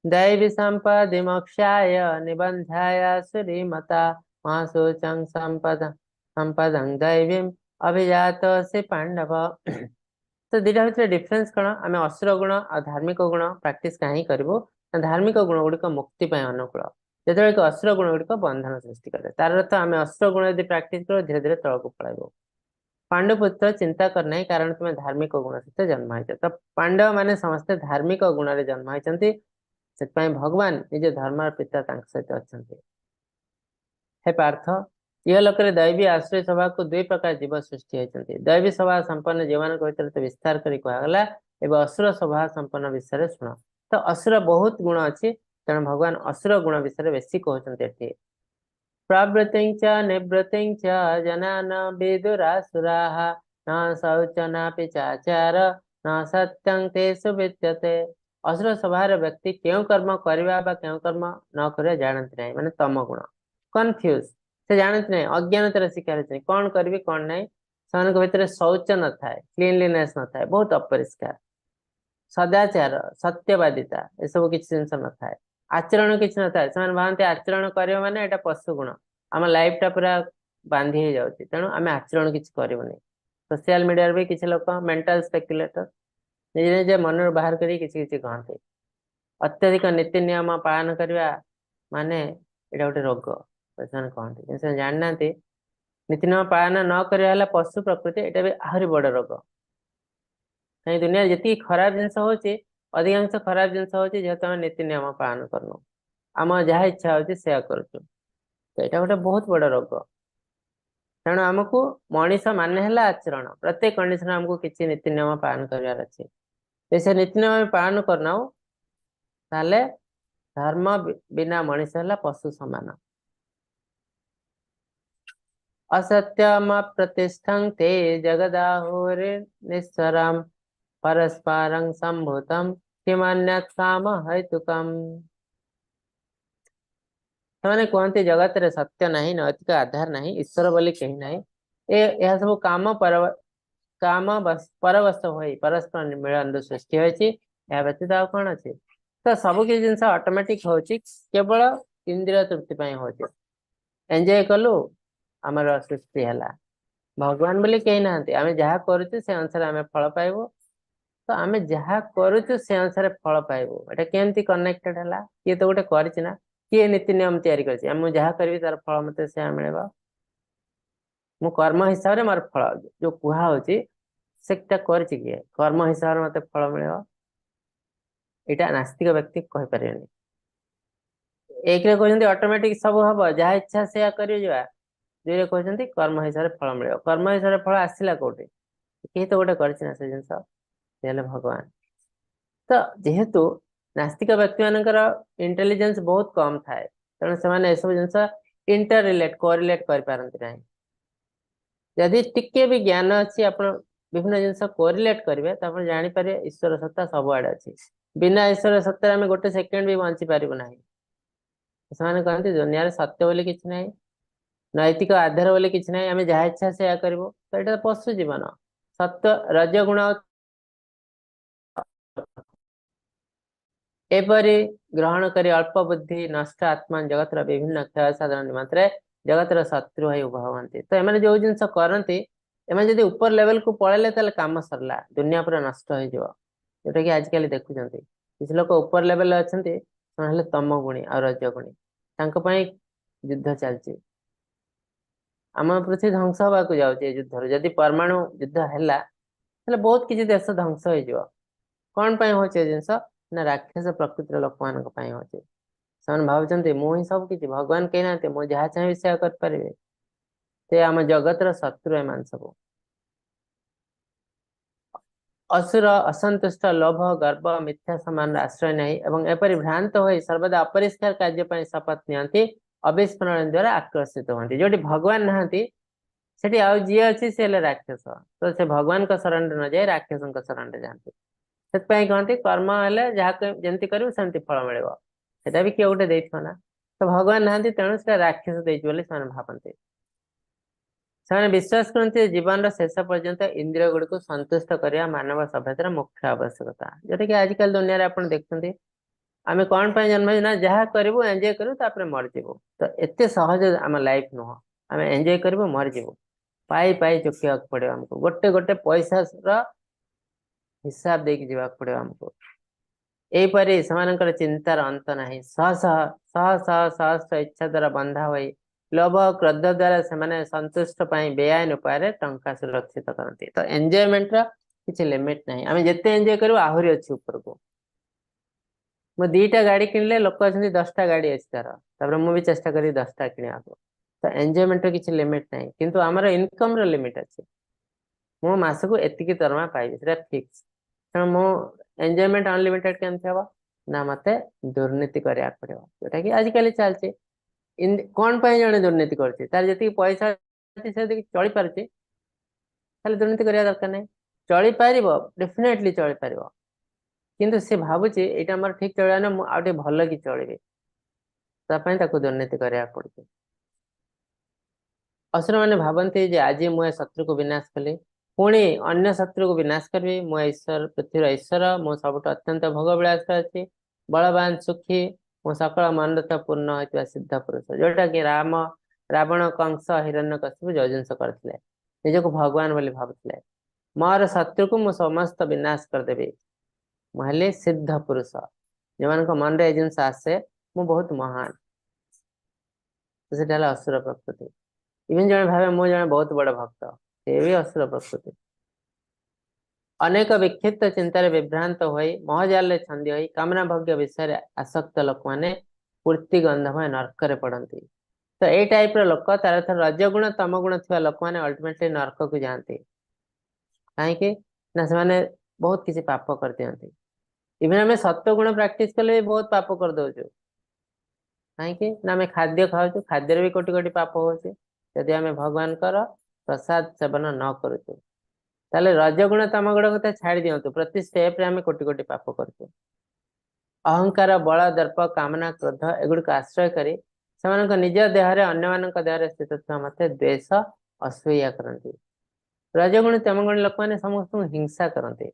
दैवी संपदि मोक्षाय निबंधाय श्रीमता महाशोचं संपद संपदं दैवीं अभिजातोऽसि पांडव। ତ ଦିଟା ଭିତରେ ଡିଫରେନ୍ସ କଣ? ଆମେ ଅସୁର ଗୁଣ ଆଉ ଧାର୍ମିକ ଗୁଣ ପ୍ରାକ୍ଟିସ କାହିଁ କରିବୁ? ନା ଧାର୍ମିକ ଗୁଣ ଗୁଡିକ ମୁକ୍ତି ପାଇଁ ଅନୁକୂଳ, ଯେତେବେଳେ କି ଅସୁର ଗୁଣ ଗୁଡିକ ବନ୍ଧନ ସୃଷ୍ଟି କରେ। ତାର ଅର୍ଥ ଆମେ ଅସୁର ଗୁଣ ଯଦି ପ୍ରାକ୍ଟିସ କରୁ ଧୀରେ ଧୀରେ ତଳକୁ ପଳାଇବୁ। ପାଣ୍ଡୁପୁତ୍ର ଚିନ୍ତା କର ନାହିଁ, କାରଣ ତୁମେ ଧାର୍ମିକ ଗୁଣ ସହିତ ଜନ୍ମ ହେଇଛ। ତ ପାଣ୍ଡବ ମାନେ ସମସ୍ତେ ଧାର୍ମିକ ଗୁଣରେ ଜନ୍ମ ହେଇଛନ୍ତି, ସେଥିପାଇଁ ଭଗବାନ ନିଜ ଧର୍ମର ପିତା ତାଙ୍କ ସହିତ ଅଛନ୍ତି। ହେ ପାର୍ଥ, ଇହଲୋକରେ ଦୈବୀ ଆଶ୍ରୟ ସଭାକୁ ଦୁଇ ପ୍ରକାର ଜୀବ ସୃଷ୍ଟି ହେଇଛନ୍ତି। ଦୈବୀ ସ୍ୱଭାବ ସମ୍ପନ୍ନ ଜୀବମାନଙ୍କ ଭିତରେ ତ ବିସ୍ତାର କରି କୁହାଗଲା, ଏବେ ଅସୁର ସ୍ୱଭାବ ସମ୍ପନ୍ନ ବିଷୟରେ ଶୁଣ। ତ ଅସୁର ବହୁତ ଗୁଣ ଅଛି, ତେଣୁ ଭଗବାନ ଅସୁର ଗୁଣ ବିଷୟରେ ବେଶୀ କହୁଛନ୍ତି ଏଠି। ପ୍ରବୃତ୍ତିଂ ଚ ନିବୃତ୍ତିଂ ଚ ଜନାନ ବିଦୁରାସୁରାଃ ନ ଶୌଚ ନାପି ଚାଚାର ନ ସତ୍ୟଂ ତେଷୁ ବିଦ୍ୟତେ। ଅସୁର ସ୍ୱଭାବର ବ୍ୟକ୍ତି କେଉଁ କର୍ମ କରିବା ବା କେଉଁ କର୍ମ ନ କରିବା ଜାଣନ୍ତି ନାହିଁ, ମାନେ ତମ ଗୁଣ କନଫ୍ୟୁଜ, ସେ ଜାଣନ୍ତି ନାହିଁ, ଅଜ୍ଞାନତାର ଶିକାର ହେଇଛନ୍ତି, କଣ କରିବି କଣ ନାହିଁ। ସେମାନଙ୍କ ଭିତରେ ଶୌଚ ନଥାଏ, କ୍ଲିନଲିନେସ୍ ନଥାଏ, ବହୁତ ଅପରିଷ୍କାର, ସଦାଚାର, ସତ୍ୟବାଦିତା ଏସବୁ କିଛି ଜିନିଷ ନଥାଏ, ଆଚରଣ କିଛି ନଥାଏ। ସେମାନେ ଭାବନ୍ତି ଆଚରଣ କରିବା ମାନେ ଏଇଟା ପଶୁ ଗୁଣ, ଆମ ଲାଇଫ ଟା ପୁରା ବାନ୍ଧି ହେଇଯାଉଛି, ତେଣୁ ଆମେ ଆଚରଣ କିଛି କରିବୁନି। ସୋସିଆଲ ମିଡିଆରେ ବି କିଛି ଲୋକ ମେଣ୍ଟାଲ ସ୍ପେକୁଲେଟର ନିଜେ ନିଜେ ମନରୁ ବାହାର କରି କିଛି କିଛି କହନ୍ତି। ଅତ୍ୟଧିକ ନୀତି ନିୟମ ପାଳନ କରିବା ମାନେ ଏଇଟା ଗୋଟେ ରୋଗ ସେମାନେ କହନ୍ତି, କିନ୍ତୁ ସେମାନେ ଜାଣିନାହାନ୍ତି ନୀତି ନିୟମ ପାଳନ ନ କରିବା ହେଲା ପଶୁ ପ୍ରକୃତି, ଏଇଟା ବି ଆହୁରି ବଡ ରୋଗ। କାହିଁ ଦୁନିଆରେ ଯେତିକି ଖରାପ ଜିନିଷ ହଉଛି, ଅଧିକାଂଶ ଖରାପ ଜିନିଷ ହଉଛି ଯେହେତୁ ଆମେ ନୀତି ନିୟମ ପାଳନ କରୁନୁ, ଆମ ଯାହା ଇଚ୍ଛା ହଉଛି ସେୟା କରୁଛୁ, ତ ଏଇଟା ଗୋଟେ ବହୁତ ବଡ ରୋଗ। ତେଣୁ ଆମକୁ ମଣିଷ ମାନେ ହେଲା ଆଚରଣ, ପ୍ରତ୍ୟେକ କଣ୍ଡିସନ ଆମକୁ କିଛି ନୀତି ନିୟମ ପାଳନ କରିବାର ଅଛି। ଯଦି ସେ ନୀତି ନିୟମ ଆମେ ପାଳନ କରୁନାହୁଁ ତାହେଲେ ଧର୍ମ ବିନା ମଣିଷ ହେଲା ପଶୁ ସମାନ। ଅସତ୍ୟମ ପ୍ରତିଷ୍ଠଂ ତେ ଜଗଦାହୁରି ନିଃସରಂ ପରସ୍ପରଂ ସମ୍ଭୂତಂ କିମନ୍ୟତ୍ କାମ ହେତୁକମ୍। ସେମାନେ କୁହନ୍ତି ଜଗତରେ ସତ୍ୟ ନାହିଁ, ନୈତିକ ଆଧାର ନାହିଁ, ଈଶ୍ୱର ବୋଲି କେହି ନାହିଁ। ଏହା ସବୁ କାମ କାମ ପରବଶ ହୋଇ ପରସ୍ପର ମିଳନରୁ ସୃଷ୍ଟି ହୋଇଛି, ଏହା ବ୍ୟତୀତ ଆଉ କଣ ଅଛି? ତ ସବୁ କିଛି ଜିନିଷ ଅଟୋମେଟିକ ହଉଛି, କେବଳ ଇନ୍ଦ୍ରିୟ ତୃପ୍ତି ପାଇଁ ହଉଛି। ଏନ୍ଜୟ କଲୁ, ଆମର ସୃଷ୍ଟି ହେଲା। ଭଗବାନ ବୋଲି କେହି ନାହାନ୍ତି, ଆମେ ଯାହା କରୁଛୁ ସେ ଅନୁସାରେ ଆମେ ଫଳ ପାଇବୁ। ତ ଆମେ ଯାହା କରୁଛୁ ସେ ଅନୁସାରେ ଫଳ ପାଇବୁ, ଏଟା କେମିତି କନେକ୍ଟେଡ ହେଲା? କିଏ ତ ଗୋଟେ କରିଛି ନା, କିଏ ନୀତି ନିୟମ ତିଆରି କରିଛି, ମୁଁ ଯାହା କରିବି ତାର ଫଳ ମତେ ସେୟା ମିଳିବ। ମୁଁ କର୍ମ ହିସାବରେ ମୋର ଫଳ ଯୋଉ କୁହା ହଉଛି ସେଟା କରିଛି କିଏ? କର୍ମ ହିସାବରେ ମତେ ଫଳ ମିଳିବ, ଏଇଟା ନାସ୍ତିକ ବ୍ୟକ୍ତି କହିପାରିବେନି। ଏକରେ କହୁଛନ୍ତି ଅଟୋମେଟିକ ସବୁ ହବ, ଯାହା ଇଚ୍ଛା ସେୟା କରିଯିବା। ଦୁଇରେ କହୁଛନ୍ତି କର୍ମ ହିସାବରେ ଫଳ ମିଳିବ। କର୍ମ ହିସାବରେ ଫଳ ଆସିଲା କୋଉଠି? କେହି ତ ଗୋଟେ କରିଛି ନା ସେ ଜିନିଷ, ସେ ହେଲେ ଭଗବାନ। ତ ଯେହେତୁ ନାସ୍ତିକ ବ୍ୟକ୍ତି ମାନଙ୍କର ଇଣ୍ଟେଲିଜେନ୍ସ ବହୁତ କମ ଥାଏ, ତେଣୁ ସେମାନେ ଏସବୁ ଜିନିଷ ଇଣ୍ଟର ରିଲେଟ କୋରିଲେଟ କରିପାରନ୍ତି ନାହିଁ। ଯଦି ଟିକେ ବି ଜ୍ଞାନ ଅଛି, ଆପଣ ବିଭିନ୍ନ ଜିନିଷ କୋରିଲେଟ କରିବେ, ତ ଆପଣ ଜାଣିପାରିବେ ଈଶ୍ୱର ସତ୍ତା ସବୁଆଡେ ଅଛି। ବିନା ଈଶ୍ୱର ସତ୍ତାରେ ଆମେ ଗୋଟେ ସେକେଣ୍ଡ ବି ବଞ୍ଚି ପାରିବୁ ନାହିଁ। ସେମାନେ କହନ୍ତି ଦୁନିଆରେ ସତ୍ୟ ବୋଲି କିଛି ନାହିଁ, ନୈତିକ ଆଧାର ବୋଲି କିଛି ନାହିଁ, ଆମେ ଯାହା ଇଚ୍ଛା ସେୟା କରିବୁ। ତ ଏଇଟା ପଶୁ ଜୀବନ। ସତ୍ୟ ରଜଗୁଣ ଏପରି ଗ୍ରହଣ କରି ଅଳ୍ପ ବୁଦ୍ଧି ନଷ୍ଟ ଆତ୍ମା ଜଗତର ବିଭିନ୍ନ କ୍ଷୟ ସାଧନ ନିମନ୍ତେ ଜଗତର ଶତ୍ରୁ ହୋଇ ଉଭା ହୁଅନ୍ତି। ତ ଏମାନେ ଯୋଉ ଜିନିଷ କରନ୍ତି, ଏମାନେ ଯଦି ଉପର ଲେଭେଲକୁ ପଳେଇଲେ ତାହେଲେ କାମ ସରିଲା, ଦୁନିଆ ପୁରା ନଷ୍ଟ ହେଇଯିବ। ଯୋଉଟା କି ଆଜିକାଲି ଦେଖୁଛନ୍ତି କିଛି ଲୋକ ଉପର ଲେଭେଲରେ ଅଛନ୍ତି, ସେମାନେ ହେଲେ ତମଗୁଣୀ ଆଉ ରଜଗୁଣୀ, ତାଙ୍କ ପାଇଁ ଯୁଦ୍ଧ ଚାଲିଛି। ଆମ ପୃଥିବୀ ଧ୍ୱଂସ ହବାକୁ ଯାଉଛି ଏ ଯୁଦ୍ଧରୁ। ଯଦି ପରମାଣୁ ଯୁଦ୍ଧ ହେଲା ତାହେଲେ ବହୁତ କିଛି ଦେଶ ଧ୍ୱଂସ ହେଇଯିବ। କଣ ପାଇଁ ହଉଛି ଏ ଜିନିଷ? ନା ରାକ୍ଷସ ପ୍ରକୃତିର ଲୋକମାନଙ୍କ ପାଇଁ ହଉଛି। ସେମାନେ ଭାବୁଛନ୍ତି ମୁଁ ହିଁ ସବୁ କିଛି, ଭଗବାନ କେହି ନାହାନ୍ତି, ମୁଁ ଯାହା ଚାହିଁବି ସେୟା କରିପାରିବି। ସେ ଆମ ଜଗତର ଶତ୍ରୁ ଏମାନେ ସବୁ। ଅସୁର ଅସନ୍ତୁଷ୍ଟ, ଲୋଭ, ଗର୍ବ, ମିଥ୍ୟା ସମାନର ଆଶ୍ରୟ ନାହିଁ ଏବଂ ଏପରି ଭ୍ରାନ୍ତ ହୋଇ ସର୍ବଦା ଅପରିଷ୍କାର କାର୍ଯ୍ୟ ପାଇଁ ଶପଥ ନିଅନ୍ତି, ଅବିସ୍ମରଣ ଦ୍ୱାରା ଆକର୍ଷିତ ହୁଅନ୍ତି। ଯୋଉଠି ଭଗବାନ ନାହାନ୍ତି ସେଠି ଆଉ ଯିଏ ଅଛି ସେ ହେଲେ ରାକ୍ଷସ। ତ ସେ ଭଗବାନଙ୍କ ଶରଣରେ ନ ଯାଇ ରାକ୍ଷସଙ୍କ ଶରଣରେ ଯାଆନ୍ତି। ସେଥିପାଇଁ କହନ୍ତି କର୍ମ ହେଲେ ଯାହା ଯେମିତି କରିବୁ ସେମିତି ଫଳ ମିଳିବ। ସେଟା ବି କିଏ ଗୋଟେ ଦେଇଥିବ ନା। ତ ଭଗବାନ ନାହାନ୍ତି, ତେଣୁ ସେଟା ରାକ୍ଷସ ଦେଇଛି ବୋଲି ସେମାନେ ଭାବନ୍ତି। ସେମାନେ ବିଶ୍ୱାସ କରନ୍ତି ଯେ ଜୀବନର ଶେଷ ପର୍ଯ୍ୟନ୍ତ ଇନ୍ଦ୍ରିୟ ଗୁଡିକୁ ସନ୍ତୁଷ୍ଟ କରିବା ମାନବ ସଭ୍ୟତାର ମୁଖ୍ୟ ଆବଶ୍ୟକତା। ଯୋଉଟା କି ଆଜିକାଲି ଦୁନିଆରେ ଆପଣ ଦେଖୁଛନ୍ତି। ଆମେ କଣ ପାଇଁ ଜନ୍ମ ହେଇଛୁ ନା ଯାହା କରିବୁ ଏନ୍ଜୟ କରିବୁ ତାପରେ ମରିଯିବୁ। ତ ଏତେ ସହଜ ଆମ ଲାଇଫ ନୁହଁ। ଆମେ ଏନ୍ଜୟ କରିବୁ ମରିଯିବୁ, ପାଇ ପାଇ ଚୁକିବାକୁ ପଡିବ ଆମକୁ, ଗୋଟେ ଗୋଟେ ପଇସାର ହିସାବ ଦେଇକି ଯିବାକୁ ପଡିବ ଆମକୁ। ଏହିପରି ସେମାନଙ୍କର ଚିନ୍ତାର ଅନ୍ତ ନାହିଁ। ଶହ ଶହ ଶହ ଶହ ସହସ୍ର ଇଚ୍ଛା ଦ୍ୱାରା ବନ୍ଧା ହୋଇ ଲୋଭ କ୍ରୋଧ ଦ୍ୱାରା ସେମାନେ ସନ୍ତୁଷ୍ଟ ପାଇଁ ବେଆଇନ ଉପାୟରେ ଟଙ୍କା ସୁରକ୍ଷିତ କରନ୍ତି। ତ ଏନ୍ଜୟମେଣ୍ଟର କିଛି ଲିମିଟ ନାହିଁ। ଆମେ ଯେତେ ଏନ୍ଜୟ କରିବୁ ଆହୁରି ଅଛି ଉପରକୁ। ମୁଁ 2ଟା ଗାଡି କିଣିଲେ ଲୋକ ଅଛନ୍ତି 10ଟା ଗାଡି ଅଛି ତାର, ତାପରେ ମୁଁ ବି ଚେଷ୍ଟା କରିବି 10ଟା କିଣିବାକୁ। ତ ଏନ୍ଜୟମେଣ୍ଟର କିଛି ଲିମିଟ ନାହିଁ, କିନ୍ତୁ ଆମର ଇନକମ ର ଲିମିଟ ଅଛି। ମୁଁ ମାସକୁ ଏତିକି ଦରମା ପାଇବି, ସେଟା ଫିକ୍ସ। ତେଣୁ ମୁଁ ଏନ୍ଜୟମେଣ୍ଟ ଅନଲିମିଟେଡ କେମିତି ହବ ନା ମତେ ଦୁର୍ନୀତି କରିବାକୁ ପଡିବ, ଯୋଉଟା କି ଆଜିକାଲି ଚାଲିଛି। କଣ ପାଇଁ ଜଣେ ଦୁର୍ନୀତି କରୁଛି? ତାର ଯେତିକି ପଇସା ଅଛି ସେ ଯେତିକି ଚଳିପାରୁଛି, ତାହେଲେ ଦୁର୍ନୀତି କରିବା ଦରକାର ନାହିଁ। ଚଳିପାରିବ, ଡେଫିନେଟଲି ଚଳିପାରିବ, କିନ୍ତୁ ସେ ଭାବୁଛି ଏଇଟା ଆମର ଠିକ ଚଳିବ ନା, ମୁଁ ଆଉ ଟିକେ ଭଲ କି ଚଳିବି, ତା ପାଇଁ ତାକୁ ଦୁର୍ନୀତି କରିବାକୁ ପଡୁଛି। ଅସୁର ମାନେ ଭାବନ୍ତି ଯେ ଆଜି ମୁଁ ଏ ଶତ୍ରୁକୁ ବିନାଶ କଲି, ପୁଣି ଅନ୍ୟ ଶତ୍ରୁକୁ ବିନାଶ କରିବି। ମୁଁ ଈଶ୍ୱର, ପୃଥିବୀର ଈଶ୍ୱର, ମୁଁ ସବୁଠୁ ଅତ୍ୟନ୍ତ ଭୋଗ ବିଳାସ ଅଛି, ବଳବାନ, ସୁଖୀ, ମୁଁ ସକଳ ମନୋରଥ ପୂର୍ଣ୍ଣ ହୋଇଥିବା ସିଦ୍ଧ ପୁରୁଷ। ଯୋଉଟା କି ରାମ, ରାବଣ, କଂସ, ହିରଣ୍ୟକଶିପୁ ଯୋଉ ଜିନିଷ କରିଥିଲେ, ନିଜକୁ ଭଗବାନ ବୋଲି ଭାବୁଥିଲେ। ମୋର ଶତ୍ରୁକୁ ମୁଁ ସମସ୍ତ ବିନାଶ କରିଦେବି, ମୁଁ ହେଲି ସିଦ୍ଧ ପୁରୁଷ। ଯୋଉମାନଙ୍କ ମନରେ ଏ ଜିନିଷ ଆସେ, ମୁଁ ବହୁତ ମହାନ, ସେଟା ହେଲା ଅସୁର ପ୍ରକୃତି। ଇଭେନ ଜଣେ ଭାବେ ମୁଁ ଜଣେ ବହୁତ ବଡ ଭକ୍ତ, ସେ ବି ଅସୁର ପ୍ରକୃତି। ଅନେକ ବିକ୍ଷିପ୍ତ ଚିନ୍ତାରେ ବିଭ୍ରାନ୍ତ ହୋଇ ମହଜାଲରେ ଛନ୍ଦି ହୋଇ କାମନା ଭୋଗ୍ୟ ବିଷୟରେ ଆସକ୍ତ ଲୋକମାନେ ପୂର୍ତ୍ତି ଗନ୍ଧମୟ ନର୍କରେ ପଡନ୍ତି। ତ ଏଇ ଟାଇପ ର ଲୋକ, ତାର ରଜଗୁଣ ତମଗୁଣ ଥିବା ଲୋକମାନେ ଅଲ୍ଟିମେଟଲି ନର୍କକୁ ଯାଆନ୍ତି। କାହିଁକି ନା ସେମାନେ ବହୁତ କିଛି ପାପ କରିଦିଅନ୍ତି। ଇଭେନ ଆମେ ସତ୍ୱଗୁଣ ପ୍ରାକ୍ଟିସ କଲେ ବି ବହୁତ ପାପ କରିଦଉଛୁ। କାହିଁକି ନା ଆମେ ଖାଦ୍ୟ ଖାଉଛୁ, ଖାଦ୍ୟରେ ବି କୋଟି କୋଟି ପାପ ହଉଛି। ଯଦି ଆମେ ଭଗବାନଙ୍କର ପ୍ରସାଦ ସେବନ ନ କରୁଛୁ, ତାହେଲେ ରଜଗୁଣ ତମଗୁଣ କଥା ଛାଡି ଦିଅନ୍ତୁ, ପ୍ରତି ଷ୍ଟେପରେ ଆମେ କୋଟି କୋଟି ପାପ କରୁଛୁ। ଅହଙ୍କାର, ବଳ, ଦର୍ପ, କାମନା, କ୍ରୋଧ ଏଗୁଡିକୁ ଆଶ୍ରୟ କରି ସେମାନଙ୍କ ନିଜ ଦେହରେ ଅନ୍ୟମାନଙ୍କ ଦେହରେ ସ୍ଥିତ ଥିବା ମତେ ଦ୍ୱେଷ, ଅସୂୟା କରନ୍ତି। ରଜଗୁଣ ତମଗୁଣ ଲୋକମାନେ ସମସ୍ତଙ୍କୁ ହିଂସା କରନ୍ତି।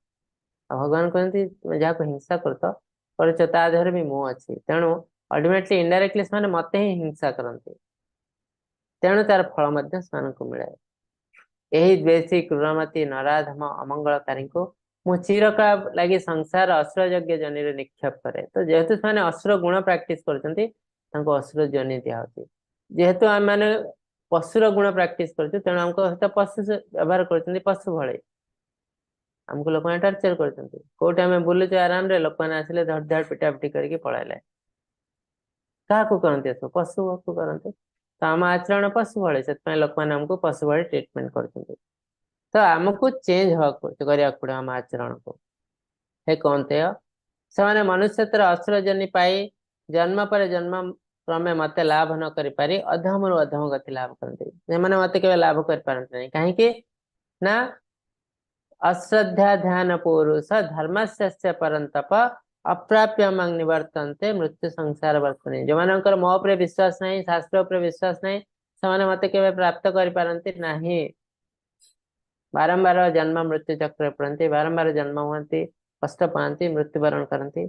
ଆଉ ଭଗବାନ କହନ୍ତି ତୁମେ ଯାହାକୁ ହିଂସା କରୁଛ ତା ଦେହରେ ବି ମୁଁ ଅଛି। ତେଣୁ ଅଲ୍ଟିମେଟଲି ଇନଡାଇରେକ୍ଟଲି ସେମାନେ ମତେ ହିଁ ହିଂସା କରନ୍ତି, ତେଣୁ ତାର ଫଳ ମଧ୍ୟ ସେମାନଙ୍କୁ ମିଳେ। ଏହି ଦ୍ୱେଷୀ, କ୍ରୂରମତି, ନରାଧମ, ଅମଙ୍ଗଳକାରୀଙ୍କୁ ମୁଁ ଚିରକାଳ ଲାଗି ସଂସାର ଅସୁର ଯଜ୍ଞ ଜନିରେ ନିକ୍ଷେପ କରେ। ତ ଯେହେତୁ ସେମାନେ ଅସୁର ଗୁଣ ପ୍ରାକ୍ଟିସ କରୁଛନ୍ତି, ତାଙ୍କୁ ଅସୁର ଜନି ଦିଆହଉଛି। ଯେହେତୁ ଆମେମାନେ ପଶୁର ଗୁଣ ପ୍ରାକ୍ଟିସ କରୁଛୁ, ତେଣୁ ଆମକୁ ସହିତ ପଶୁ ବ୍ୟବହାର କରୁଛନ୍ତି, ପଶୁ ଭଳି ଆମକୁ ଲୋକମାନେ ଟର୍ଚର କରୁଛନ୍ତି। କୋଉଠି ଆମେ ବୁଲୁଛୁ ଆରାମରେ, ଲୋକମାନେ ଆସିଲେ ଧଡ଼ ଧଡ଼ ପିଟା ପିଟି କରିକି ପଳେଇଲେ। କାହାକୁ କରନ୍ତି ଏସବୁ? ପଶୁକୁ କରନ୍ତି। ତ ଆମ ଆଚରଣ ପଶୁ ଭଳି, ସେଥିପାଇଁ ଲୋକମାନେ ଆମକୁ ପଶୁ ଭଳି ଟ୍ରିଟମେଣ୍ଟ କରୁଛନ୍ତି। ତ ଆମକୁ ଚେଞ୍ଜ ହବାକୁ କରିବାକୁ ପଡିବ ଆମ ଆଚରଣକୁ। ହେ କୌନ୍ତେୟ, ସେମାନେ ମନୁଷ୍ୟତ୍ୱର ଅସୁର ଜନି ପାଇ ଜନ୍ମ ପରେ ଜନ୍ମ କ୍ରମେ ମତେ ଲାଭ ନ କରିପାରି ଅଧମରୁ ଅଧମ ଗତି ଲାଭ କରନ୍ତି। ସେମାନେ ମତେ କେବେ ଲାଭ କରିପାରନ୍ତି ନାହିଁ। କାହିଁକି ନା ଅଶ୍ରଦ୍ଧା ଧ୍ୟାନ ପୁରୁଷ ଧର୍ମସ୍ୟ ପରନ୍ତପ ଅପ୍ରାପ୍ୟ ମାଂ ନିବର୍ତ୍ତନ୍ତେ ମୃତ୍ୟୁ ସଂସାର ବର୍ତ୍ତନି। ଯୋଉମାନଙ୍କର ମୋ ଉପରେ ବିଶ୍ୱାସ ନାହିଁ, ଶାସ୍ତ୍ର ଉପରେ ବିଶ୍ୱାସ ନାହିଁ, ସେମାନେ ମତେ କେବେ ପ୍ରାପ୍ତ କରିପାରନ୍ତି ନାହିଁ। ବାରମ୍ବାର ଜନ୍ମ ମୃତ୍ୟୁ ଚକ୍ରରେ ପଡନ୍ତି, ବାରମ୍ବାର ଜନ୍ମ ହୁଅନ୍ତି, କଷ୍ଟ ପାଆନ୍ତି, ମୃତ୍ୟୁବରଣ କରନ୍ତି।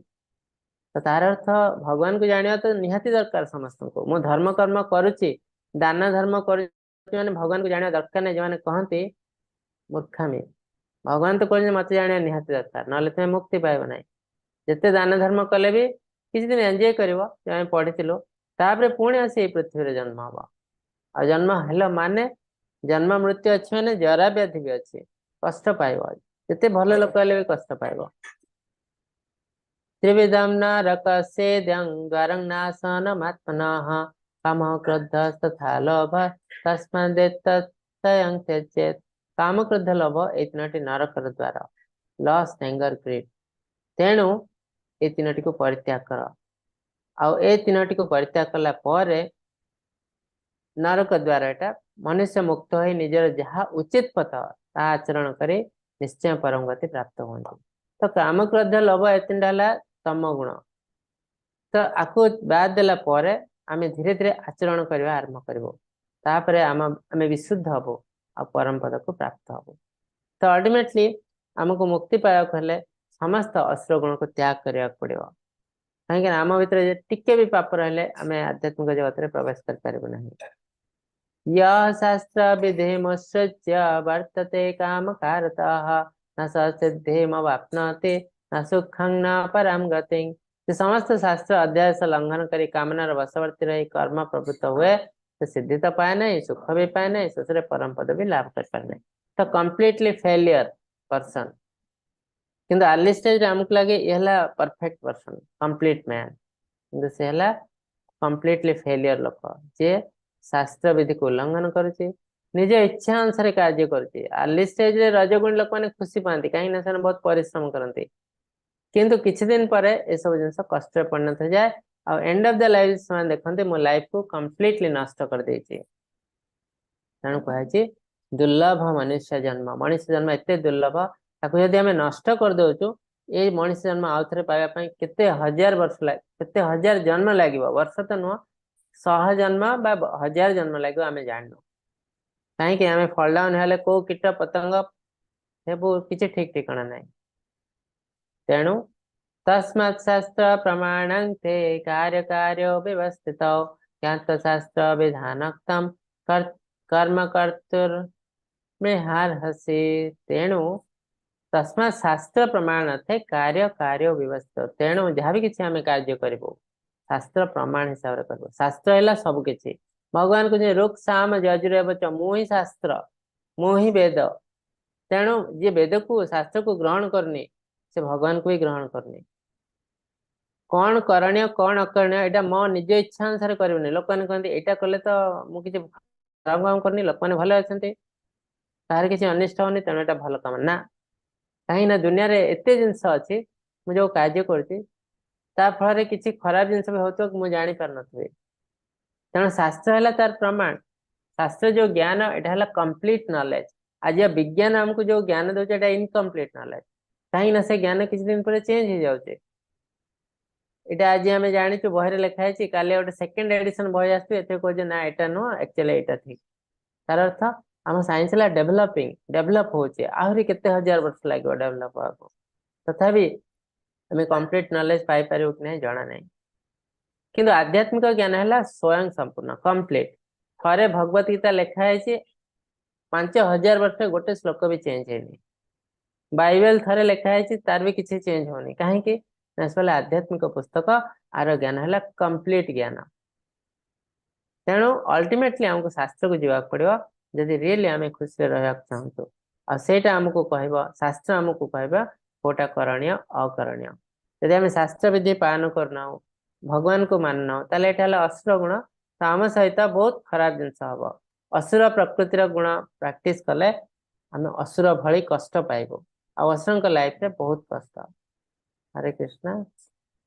ତ ତାର ଅର୍ଥ ଭଗବାନଙ୍କୁ ଜାଣିବା ତ ନିହାତି ଦରକାର ସମସ୍ତଙ୍କୁ। ମୁଁ ଧର୍ମ କର୍ମ କରୁଛି, ଦାନ ଧର୍ମ କରୁଛି ମାନେ ଭଗବାନଙ୍କୁ ଜାଣିବା ଦରକାର ନାହିଁ। ଯୋଉମାନେ କହନ୍ତି ମୂର୍ଖାମି, ଭଗବାନ ତ କହୁଛନ୍ତି ମତେ ଜାଣିବା ନିହାତି ଦରକାର, ନହେଲେ ତୁମେ ମୁକ୍ତି ପାଇବ ନାହିଁ। ଯେତେ ଦାନ ଧର୍ମ କଲେ ବି କିଛି ଦିନ ଏନ୍ଜୟ କରିବ, ଆମେ ପଢିଥିଲୁ, ତାପରେ ପୁଣି ଆସି ଏଇ ପୃଥିବୀରେ ଜନ୍ମ ହବ। ଆଉ ଜନ୍ମ ହେଲା ମାନେ ଜନ୍ମ ମୃତ୍ୟୁ ଅଛି ମାନେ ଜରା ବ୍ୟାଧି ବି ଅଛି, କଷ୍ଟ ପାଇବ। ଯେତେ ଭଲ ଲୋକ ହେଲେ ବି କଷ୍ଟ ପାଇବ। ତ୍ରିବିଧಂ ନରକସ୍ୟେଦଂ ଦ୍ୱାରଂ ନାଶନମାତ୍ମନଃ କାମ କ୍ରୋଧ ତଥା ଲୋଭ ତସ୍ମାଦେତତ୍ତ୍ରୟଂ ତ୍ୟଜେତ୍। କାମ, କ୍ରୋଧ, ଲୋଭ ଏଇ ତିନୋଟି ନରକର ଦ୍ୱାର, ଲଷ୍ଟ, ଏଙ୍ଗର, ଗ୍ରିଡ୍। ତେଣୁ ଏ ତିନୋଟିକୁ ପରିତ୍ୟାଗ କର। ଆଉ ଏ ତିନୋଟିକୁ ପରିତ୍ୟାଗ କଲା ପରେ ନରକ ଦ୍ୱାର ଏଟା ମନୁଷ୍ୟ ମୁକ୍ତ ହୋଇ ନିଜର ଯାହା ଉଚିତ ପଥ ତାହା ଆଚରଣ କରି ନିଶ୍ଚୟ ପରମ ଗତି ପ୍ରାପ୍ତ ହୁଅନ୍ତି। ତ କାମ, କ୍ରୋଧ, ଲୋଭ ଏ ତିନିଟା ହେଲା ତମ ଗୁଣ। ତ ଆକୁ ବାଦ ଦେଲା ପରେ ଆମେ ଧୀରେ ଧୀରେ ଆଚରଣ କରିବା ଆରମ୍ଭ କରିବୁ। ତାପରେ ଆମେ ବିଶୁଦ୍ଧ ହବୁ ଆଉ ପରମ ପଦକୁ ପ୍ରାପ୍ତ ହବୁ। ତ ଅଲ୍ଟିମେଟଲି ଆମକୁ ମୁକ୍ତି ପାଇବାକୁ ହେଲେ ସମସ୍ତ ଅସୁର ଗୁଣକୁ ତ୍ୟାଗ କରିବାକୁ ପଡିବ। କାହିଁକି ନା ଆମ ଭିତରେ ଟିକେ ବି ପାପ ରହିଲେ ଆମେ ଆଧ୍ୟାତ୍ମିକ ଜଗତରେ ପ୍ରବେଶ କରିପାରିବୁ ନାହିଁ। यः शास्त्र विधिमुत्सृज्य वर्तते कामकारतः न स सिद्धिमवाप्नोति न सुखं न ପରାମ ଗତିଂ। ସେ ସମସ୍ତ ଶାସ୍ତ୍ର ଅଧ୍ୟାଦେଶ ଲଙ୍ଘନ କରି କାମନାର ବଶବର୍ତ୍ତୀ ରହି କର୍ମ ପ୍ରବୃତ୍ତ ହୁଏ, ସେ ସିଦ୍ଧି ତ ପାଏ ନାହିଁ, ସୁଖ ବି ପାଏ ନାହିଁ, ଶେଷରେ ପରମ ପଦ ବି ଲାଭ କରିପାରେ ନାହିଁ। ତ କମ୍ପ୍ଲିଟଲି ଫେଲିୟର ପର୍ସନ। କିନ୍ତୁ ଆର୍ଲି ଷ୍ଟେଜରେ ଆମକୁ ଲାଗେ ଇଏ ହେଲା ପରଫେକ୍ଟ ପର୍ସନ, କମ୍ପ୍ଲିଟ ମ୍ୟାନ। କିନ୍ତୁ ସେ ହେଲା କମ୍ପ୍ଲିଟଲି ଫେଲିୟର ଲୋକ, ଯିଏ ଶାସ୍ତ୍ର ବିଧିକୁ ଉଲ୍ଲଂଘନ କରୁଛି, ନିଜ ଇଚ୍ଛା ଅନୁସାରେ କାର୍ଯ୍ୟ କରୁଛି। ଆର୍ଲି ଷ୍ଟେଜରେ ରଜଗୁଣୀ ଲୋକମାନେ ଖୁସି ପାଆନ୍ତି, କାହିଁକି ନା ସେମାନେ ବହୁତ ପରିଶ୍ରମ କରନ୍ତି। କିନ୍ତୁ କିଛି ଦିନ ପରେ ଏସବୁ ଜିନିଷ କଷ୍ଟରେ ପରିଣତ ହେଇଯାଏ। ଆଉ ଏଣ୍ଡ ଅଫ the life ସେମାନେ ଦେଖନ୍ତି, ମୋ ଲାଇଫକୁ କମ୍ପ୍ଲିଟଲି ନଷ୍ଟ କରିଦେଇଛି। ତେଣୁ କୁହାଯାଇଛି ଦୁର୍ଲଭ ମନୁଷ୍ୟ ଜନ୍ମ। ମଣିଷ ଜନ୍ମ ଏତେ ଦୁର୍ଲଭ, ତାକୁ ଯଦି ଆମେ ନଷ୍ଟ କରିଦଉଛୁ, ଏଇ ମଣିଷ ଜନ୍ମ ଆଉ ଥରେ ପାଇବା ପାଇଁ କେତେ ହଜାର ବର୍ଷ, କେତେ ହଜାର ଜନ୍ମ ଲାଗିବ। ବର୍ଷ ତ ନୁହଁ, ଶହ ଜନ୍ମ ବା ହଜାର ଜନ୍ମ ଲାଗିବ, ଆମେ ଜାଣିନୁ। କାହିଁକି ଆମେ ଫଲ୍ ଡାଉନ ହେଲେ କୋଉ କୀଟ ପତଙ୍ଗ ହେବୁ, କିଛି ଠିକ ଠିକଣା ନାହିଁ। ତେଣୁ ତସ୍ମାତ୍ ଶାସ୍ତ୍ର ପ୍ରମାଣଂ ତେ କାର୍ଯ୍ୟ କାର୍ଯ୍ୟ ବ୍ୟବସ୍ଥିତ ଜ୍ଞାତ ଶାସ୍ତ୍ର ବିଧାନକ୍ତମ କର୍ମ କର୍ତ୍ତୁର୍ମେହାର୍ହସି। ତେଣୁ ତସ୍ମାତ୍ ଶାସ୍ତ୍ର ପ୍ରମାଣ କାର୍ଯ୍ୟ କାର୍ଯ୍ୟ ବ୍ୟବସ୍ଥିତ। ତେଣୁ ଯାହା ବି କିଛି ଆମେ କାର୍ଯ୍ୟ କରିବୁ, ଶାସ୍ତ୍ର ପ୍ରମାଣ ହିସାବରେ କରିବୁ। ଶାସ୍ତ୍ର ହେଲା ସବୁ କିଛି। ଭଗବାନ କହୁଛନ୍ତି ଋକ୍ ସାମ ଯଜୁରେବ, ମୁଁ ହିଁ ଶାସ୍ତ୍ର, ମୁଁ ହିଁ ବେଦ। ତେଣୁ ଯିଏ ବେଦକୁ, ଶାସ୍ତ୍ରକୁ ଗ୍ରହଣ କରୁନି, ସେ ଭଗବାନକୁ ବି ଗ୍ରହଣ କରୁନି। କଣ କରଣୀୟ, କଣ ଅକରଣୀୟ, ଏଇଟା ମୋ ନିଜ ଇଚ୍ଛା ଅନୁସାରେ କରିବୁନି। ଲୋକମାନେ କହନ୍ତି, ଏଇଟା କଲେ ତ ମୁଁ କିଛି ଖରାପ କାମ କରୁନି, ଲୋକମାନେ ଭଲ ଅଛନ୍ତି, କାହାର କିଛି ଅନିଷ୍ଟ ହଉନି, ତେଣୁ ଏଇଟା ଭଲ କାମ ନା। କାହିଁକି ନା ଦୁନିଆରେ ଏତେ ଜିନିଷ ଅଛି, ମୁଁ ଯୋଉ କାର୍ଯ୍ୟ କରୁଛି ତା ଫଳରେ କିଛି ଖରାପ ଜିନିଷ ବି ହଉଥିବ, ମୁଁ ଜାଣିପାରୁନଥିବି। ତେଣୁ ଶାସ୍ତ୍ର ହେଲା ତାର ପ୍ରମାଣ। ଶାସ୍ତ୍ର ଯୋଉ ଜ୍ଞାନ, ଏଇଟା ହେଲା କମ୍ପ୍ଲିଟ ନଲେଜ। ଆଜି ବିଜ୍ଞାନ ଆମକୁ ଯୋଉ ଜ୍ଞାନ ଦଉଛି, ଏଇଟା ଇନକମ୍ପ୍ଲିଟ ନଲେଜ। କାହିଁକି ନା ସେ ଜ୍ଞାନ କିଛି ଦିନ ପରେ ଚେଞ୍ଜ ହେଇଯାଉଛି। ଏଇଟା ଆଜି ଆମେ ଜାଣିଛୁ, ବହିରେ ଲେଖା ହେଇଛି, କାଲି ଗୋଟେ ସେକେଣ୍ଡ ଏଡିସନ ବହି ଆସିବ, ଏଥିରେ କହୁଛେ ନା ଏଇଟା ନୁହଁ, ଆକ୍ଚୁଆଲି ଏଇଟା ଠିକ। ତାର ଅର୍ଥ ଆମ ସାଇନ୍ସ ହେଲା ଡେଭଲପିଂ, ଡେଭଲପ ହଉଛି। ଆହୁରି କେତେ ହଜାର ବର୍ଷ ଲାଗିବ ଡେଭଲପ ହବାକୁ। ତଥାପି ଆମେ କମ୍ପ୍ଲିଟ ନଲେଜ ପାଇପାରିବୁ କି ନାହିଁ ଜଣା ନାହିଁ। କିନ୍ତୁ ଆଧ୍ୟାତ୍ମିକ ଜ୍ଞାନ ହେଲା ସ୍ୱୟଂ ସମ୍ପୂର୍ଣ୍ଣ, କମ୍ପ୍ଲିଟ। ଥରେ ଭଗବତ ଗୀତା ଲେଖା ହେଇଛି, 5000 ବର୍ଷ ଗୋଟେ ଶ୍ଲୋକ ବି ଚେଞ୍ଜ ହେଇନି। ବାଇବେଲ ଥରେ ଲେଖା ହେଇଛି, ତାର ବି କିଛି ଚେଞ୍ଜ ହଉନି। କାହିଁକି ନା ସେ ହେଲା ଆଧ୍ୟାତ୍ମିକ ପୁସ୍ତକ, ଆର ଜ୍ଞାନ ହେଲା କମ୍ପ୍ଲିଟ ଜ୍ଞାନ। ତେଣୁ ଅଲ୍ଟିମେଟଲି ଆମକୁ ଶାସ୍ତ୍ରକୁ ଯିବାକୁ ପଡିବ, ଯଦି ରିଏଲି ଆମେ ଖୁସିରେ ରହିବାକୁ ଚାହୁଁଛୁ। ଆଉ ସେଇଟା ଆମକୁ କହିବ, ଶାସ୍ତ୍ର ଆମକୁ କହିବ କୋଉଟା କରଣୀୟ, ଅକରଣୀୟ। ଯଦି ଆମେ ଶାସ୍ତ୍ର ବିଧି ପାଳନ କରୁନାହୁଁ, ଭଗବାନଙ୍କୁ ମାନୁନାହୁଁ, ତାହେଲେ ଏଇଟା ହେଲା ଅସୁର ଗୁଣ। ତ ଆମ ସହିତ ବହୁତ ଖରାପ ଜିନିଷ ହବ। ଅସୁର ପ୍ରକୃତିର ଗୁଣ ପ୍ରାକ୍ଟିସ କଲେ ଆମେ ଅସୁର ଭଳି କଷ୍ଟ ପାଇବୁ। ଆଉ ଅସୁରଙ୍କ ଲାଇଫରେ ବହୁତ କଷ୍ଟ। ହରେ କୃଷ୍ଣ।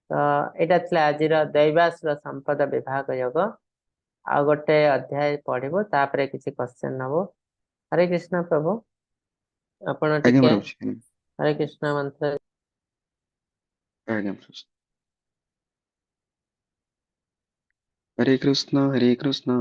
ତ ଏଇଟା ଥିଲା ଆଜିର ଦୈବାସୁର ସମ୍ପଦ ବିଭାଗ ଯୋଗ। ଆଉ ଗୋଟେ ଅଧ୍ୟାୟ ପଢିବୁ, ତାପରେ କିଛି କ୍ୱେଶ୍ଚନ ନବୁ। ହରେ କୃଷ୍ଣ ପ୍ରଭୁ, ଆପଣ ଆଜ୍ଞା ଟିକେ ରହୁଛି। ହରେ କୃଷ୍ଣ ମନ୍ତ୍ର। ଆଜ୍ଞା, ରହୁଛି। ହରେ କୃଷ୍ଣ ହରେ କୃଷ୍ଣ।